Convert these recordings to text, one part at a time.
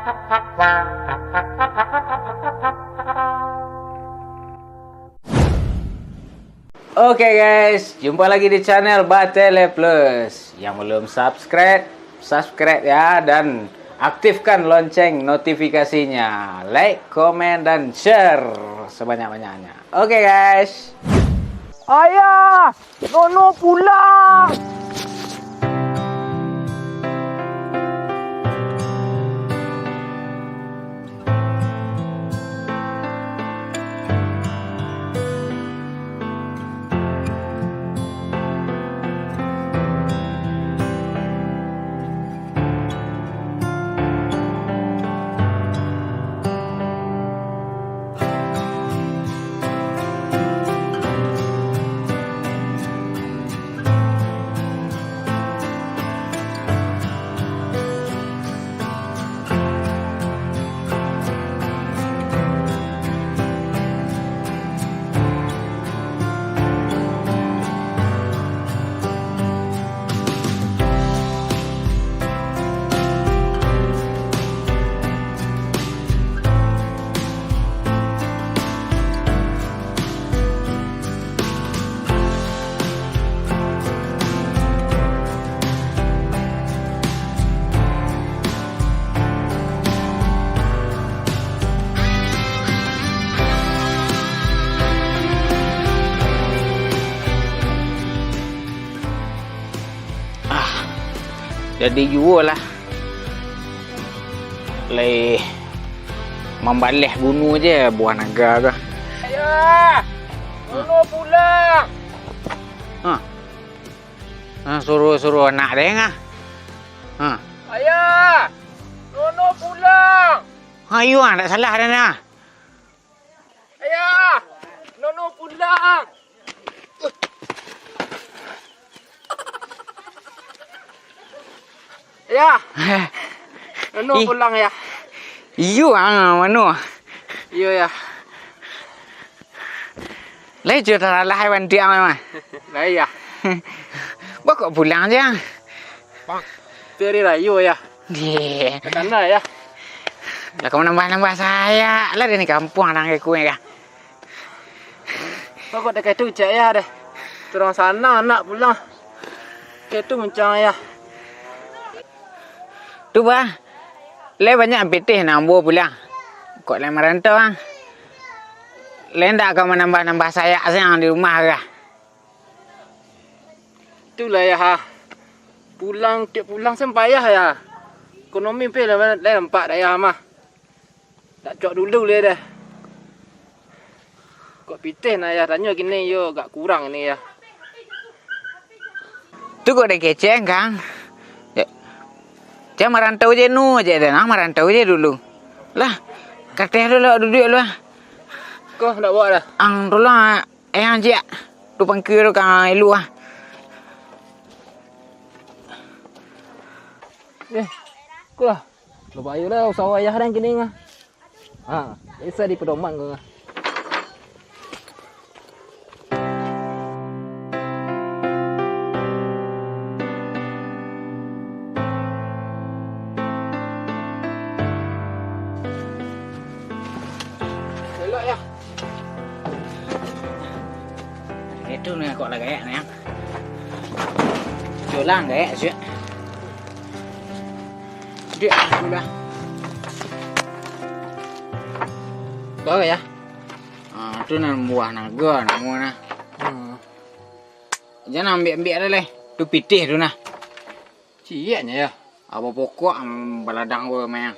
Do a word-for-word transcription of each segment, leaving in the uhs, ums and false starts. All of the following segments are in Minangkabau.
Oke guys, jumpa lagi di channel Batele Plus. Yang belum subscribe, subscribe ya, dan aktifkan lonceng notifikasinya. Like, komen, dan share sebanyak-banyaknya. Oke guys. Ayah, Nono pulang. Ah, jadi juo lah. Lai mambaleh bunuh je buah naga tu. Ayah, Nono pulang. Ha. Ha, suruh-suruh anak deh, ah. Ha. Ayah, Nono pulang. Ha, iyo, ah, tak salah dah, nah. Ayah, Nono pulang. Ayah, Nono Ih. pulang, Yah. Iyo, ah, mano? Iyo, Yah. Lai jo taralah ai bandiang mah. Lai, Yah. Baa kok pulang je, ah? Tu ari rayo, Yah. Dih. Takana, Yah. Lah, ka manambah-nambah sayak lah dari kampuang nang ka kueh kah. Pokok dek itu cak ya deh. Turun sana anak pulang. Ke itu muncang ya. Tu bah. Lai banyak pitih nan ambo pulang. Kok lai marantau ang. Lai ndak ka manambah-nambah sayak siang di rumah kah. Itulah ya ha. Pulang tiap pulang sen payah ya. Ekonomi pe lai, lai nampak dayah mah. Tak cok dulu lai deh. Kok pitih nah ya, tanyo kini yo agak kurang ni ya. Tu kok dek kecek, Kang? Jan marantau je nu je deh, nah, marantau je dulu. Lah, kateh dulu duduak lu ah. Ko ndak bawa dah. Ang dulu ah. Eh, ang ciek, tu pangka tu ka ilu ah. Eh, ko lah. Lo bayu lah usaha ayah dan kini ngah. Ha, bisa di pedoman ko ngah. Elok ya. Itu ni kok lah gayak ni. Jolang gayak siap. Dia sudah. Bawa ya. Ah, tu nan buah naga namo nah. Hmm. Jan ambiak-ambiak dah leh. Tu pitih tu nah. Cieknyo ya. Apo pokok am baladang ko mayang.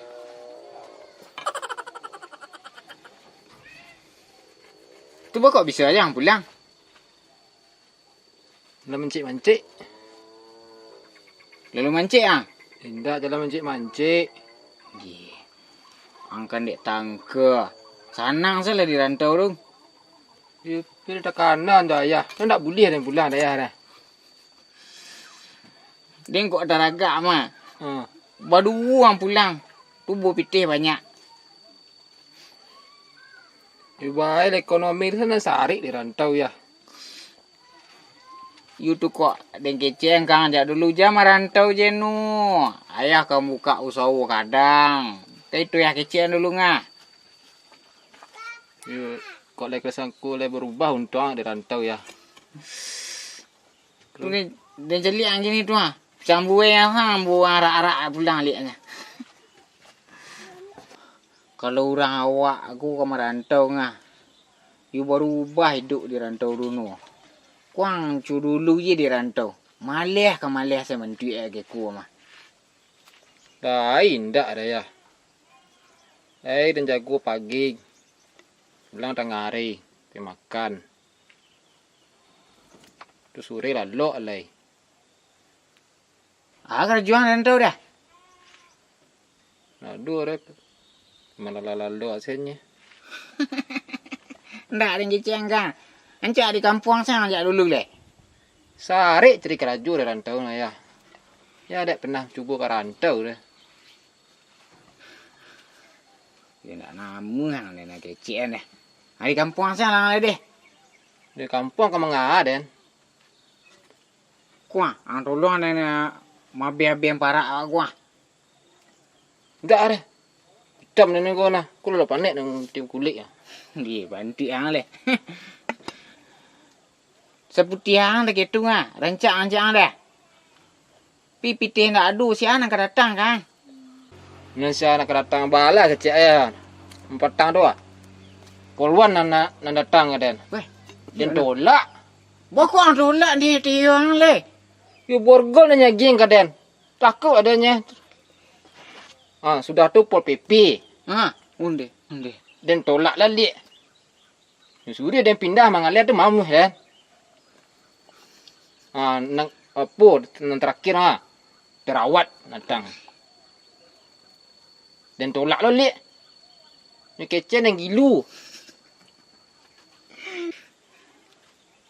Tu baa kok bisa aja ang pulang. Lah mancik-mancik. Lalu mancik ah? Indak jalan mancik-mancik. Gih. Ang kan dek tangka. Sanang salah di rantau tu. Yo, pil takana tu ayah. Kan ndak buliah den pulang dayah dah. Den kok taragak mah. Ha. Baduo ang pulang. Tu buah pitih banyak. Yo bae lah, ekonomi tu kan sarik di rantau ya. Yu tu kok den kecek ang kang jak dulu, jan marantau je nu. Ayah ka buka usaho kadang. Tapi tu yah kecek dulu, Nga. Yo, kok lai ka sangko lai barubah untuang di rantau, yah. Tu ni, den caliak ang kini tu, ha. Sambuai ang, ha, ambo arak-arak pulang liaknyo. Kalau urang awak ko ka marantau, Nga, yo barubah iduik di rantau duno. Kuang cu dulu je di rantau. Maleh ka maleh samantuik ake ko mah. Lai, indak doh, yah. Lai, den jago pagi, pulang tangah ari, pai makan. Tu sore lalok lai. Ah, karajo ang rantau doh? Aduh, Rek. Malah lalok asenyo. Ndak, den kecek ang ka. Rancak di kampuang sajo jak dulu lai. Sarik cari karajo di rantau nah, yah. Yo, dek pernah cubo ka rantau doh. Yo, ndak namuah ang den kecek an doh. Ari kampuang sajo lah lai deh. Di kampuang ka manga den? Kuah, ang tolong den, mabeh-abeh parak awak kuah. Indak deh. Itam den ko nah. Ko lah panek den tiup kulik ah. Di bantuak ang leh. Saputiah ang dah ketung ah, rancak-rancak ang dah. Pi pitih ndak ado, sia nan ka datang kan? Nan sia nan ka datang balah kecek ayah. Patang tu ah. Poluan nan, nan, nan datang ka den. Weh, den tolak. Bokok ang tolak di tiang leh. Yo borgol nan nyagiang ka den. Takuk adanyo. Ah, sudah tu Pol P P. Ha, onde, onde. Den tolak lah liak. Yo sudah den pindah mangaleh tu mamuah den. Ah, nan, apo, nan terakhir ha. Terawat datang. Den tolak lo liak. Ni kecek nan gilu.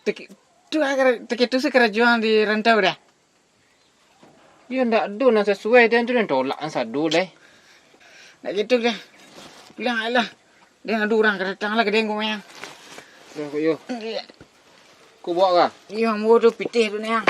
Teke-, tu ah, kara-, teke tu sakarajo ang di rantau dah. Yo ndak ado nan sasuai den tu, den tolak nan sado lai. Ndak gitu deh. Pulang lah. Den ado urang ka datang lah ka den ko mayang. Yo, ko yo. Ko bawa ka? Iyo, ambo tu pitih tu, Nang.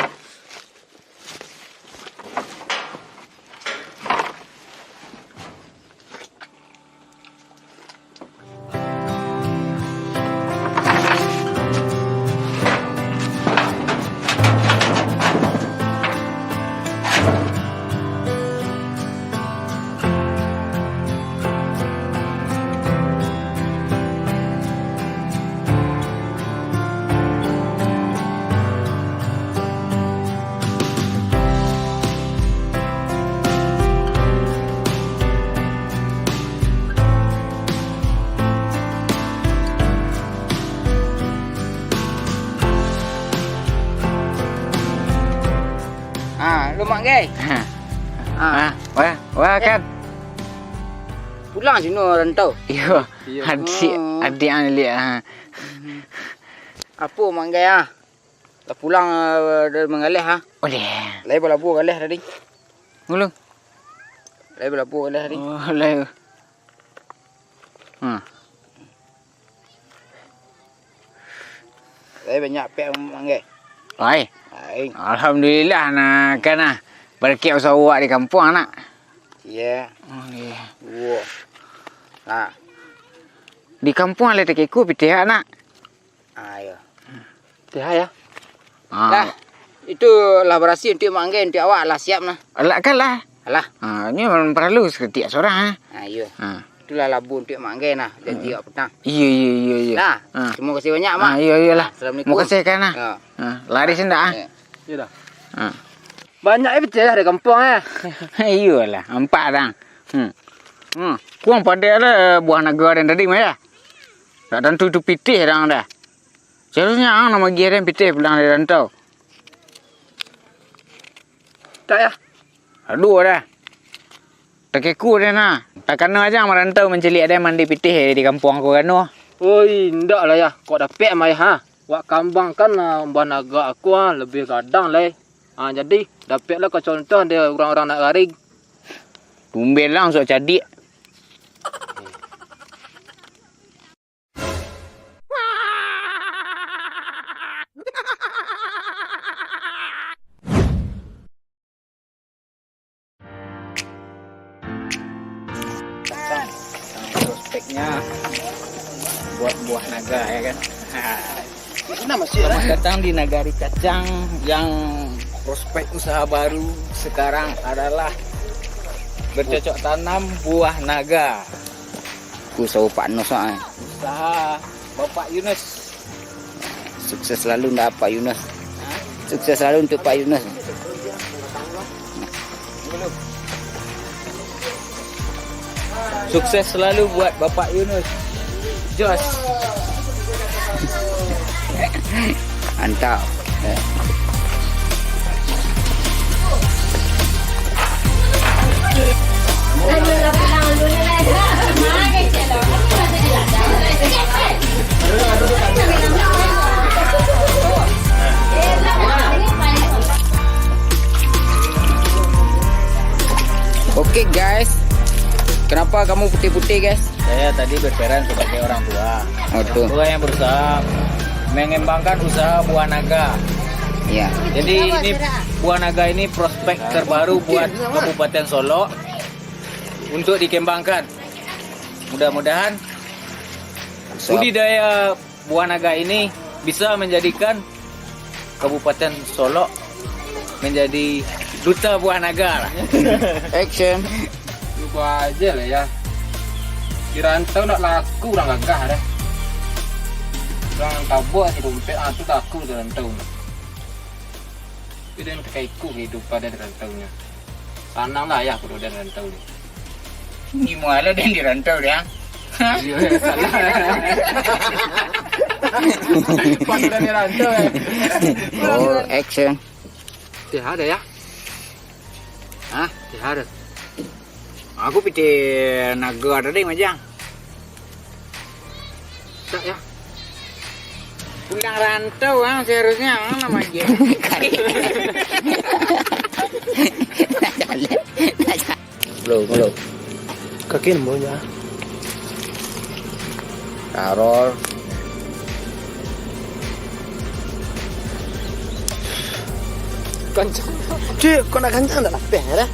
Ah, lo Mak Gai. Ha. Ah. Ah, wah, wah Eh. kan. Pulang sino rantau. Iyo, Iyo. adik, Oh. adik ang liak. Ha. Apo Mak Gai ah? Lah pulang, eh, dari manggaleh ah. Oleh. Lai balabuah galeh tadi. Ngulung. Lai balabuah galeh tadi. Oh, lai. Hmm. Lai banyak pek Mak Gai. Ai. Ai. Alhamdulillah, nah, kan, nah. Barakek usaha awak di kampuang, nak. Iya. Oh, iya. Wah. Nah. Di kampuang lai takiko pitih, nak. Ah, iyo. Pitih, ya. Ah. Lah, itu lah barasih untuak Mak Gai, untuak awak lah siap, nah. Alah, kan lah. Alah. Ah, nyo paralu sakatiak surang, ah. Ah, iyo. Ah. Itulah labuah untuak Mak Gai nah, janji awak patang. Iyo, iyo, iyo, iyo. Nah, Ah. terima kasih banyak, Mak. Ah, iyo, iyolah. Assalamualaikum. Makasih, kan, nah. Ya. Ah, lari sini dah, ah. Ya. Iyo dah. Ah. Banyak eh pitih dari kampuang eh. Iyolah, ampak dah. Hmm. Hmm. Kuang padek lah buah naga den tadi mah ya. Tak tantu tu pitih dah dah. Seharusnya ang nan magiah den pitih pulang dari rantau. Tak ya. Aduh dah. Takiko den nah. Takana aja marantau mancaliak den mandi pitih di kampuang ko kano. Oi, ndak lah ya. Kok dapek mah ya ha. Wak kambangkan ah, buah naga aku ah, lebih gadang lai. Ah, jadi dapek lah kau contoh dari urang-urang nak garing. Tumben lah sok cadiak. Efeknya buat buah naga, ya kan? Nah, selamat datang di Nagari Kacang yang prospek usaha baru sekarang adalah bercocok tanam buah naga. Usaha Pak Nus, ah. Usaha Bapak Yunus. Sukses selalu ndak Pak Yunus. Sukses selalu untuk Pak Yunus. Sukses selalu buat Bapak Yunus. Jos. Mantap. Oke, guys, kenapa kamu putih-putih, guys? Saya tadi berperan sebagai orang tua. Oh, tuh. Orang tua yang berusaha mengembangkan usaha buah naga. Iya. Jadi ini buah naga ini prospek terbaru buat Kabupaten Solok untuk dikembangkan. Mudah-mudahan budidaya buah naga ini bisa menjadikan Kabupaten Solok menjadi duta buah naga lah. Action. Lupa aja lah ya. Di rantau nak laku orang gagah dah. Orang tabok si dompet ah tu laku di rantau. Tapi dia tak ikut kehidupan dia di rantau nya. Sanang lah ayah kudo di rantau ni. Ni mualah dia di rantau dia. Iya, salah. Pas udah di rantau, eh. Oh, action. Tiada ya? Hah? Tiada. Aku pitih naga tadi, Majang. Tak ya? Pulang rantau, ah, seharusnya, ah, namanya. Belum, belum. Kaki nemu ya. Karol. Kencang. Cik, kau nak kencang tak lapeh, ya?